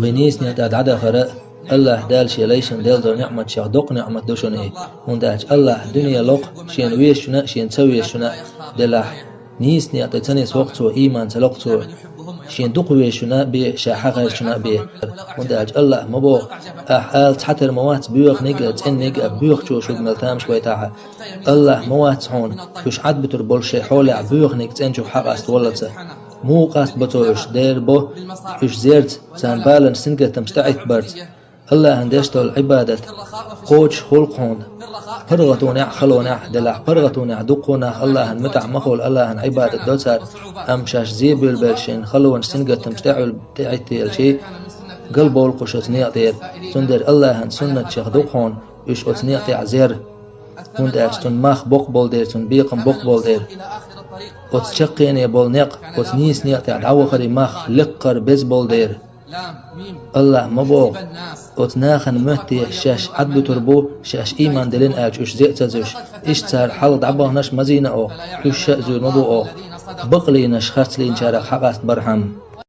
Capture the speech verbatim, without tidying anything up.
Вай нийса некъа тӀа дӀадахар а, АллахӀ Дала Шен лайшна делла долча ниӀматех доккха ниӀмат да шуна и. ХӀунда аьлча АллахӀ дуьне локх Шена везачунна а, Шена ца везачунна а делахь, нийса некъа тӀа ца нисвокх Цо, ийман ца локх Цо, Шена дукха везачунна а бе, Ша хьахезачунна а бе. ХӀунда аьлча АллахӀа ма боху: «Ахь ала цхьатера ма вац боьханиг а, цӀенниг а, боьхачо шуьга мел тамаш вайтахь а». АллахӀа ма вац хьуна уьш Ӏадбуьтур болуш шайн хьолехь боьханиг цӀеначух хьакъаста валлалца. Муха къастабо Цо уьш? Дера бо уьш зерца, царна баланаш сингаттамаш тӀеӀиттабарца. АллахӀана деш долу Ӏибадат кхочуш хуьлу-кх хьуна паргӀатонехь а, халонехь а, делахь паргӀатонехь дуккха а нах АллахӀана муьтӀахь ма хуьлу, АллахӀана Ӏибадат до цара, амма шаьш зен буьйлабелча, шайн халонаш сингаттамаш тӀеӀуьллу, тӀеӀиттаелча, галбовлу-кх уьш оцу некъа тӀера. Цундела АллахӀан суннатех ду-кх хьуна уьш оцу некъа тӀехь зер. ХӀунда аьлча цунна мах боккха болу дера, цунна бекхам боккха болу дера. Оцу чаккхене болу некъ, оцу нийса некъа тӀехь дӀавахаран мах лекхара беза болу дера. АллахӀа ма боху: «Оцу нахана моьтту шаьш Ӏадбуьтур бу, шаьш ийман диллина аьлча, уьш зен а ца зуьйш». Иштта цара хьалха дӀабаханарш ма зийна оха, уьш ша а зуьйр ма бу оха, бакълийнаш харцлийначарах хьакъастабархьама.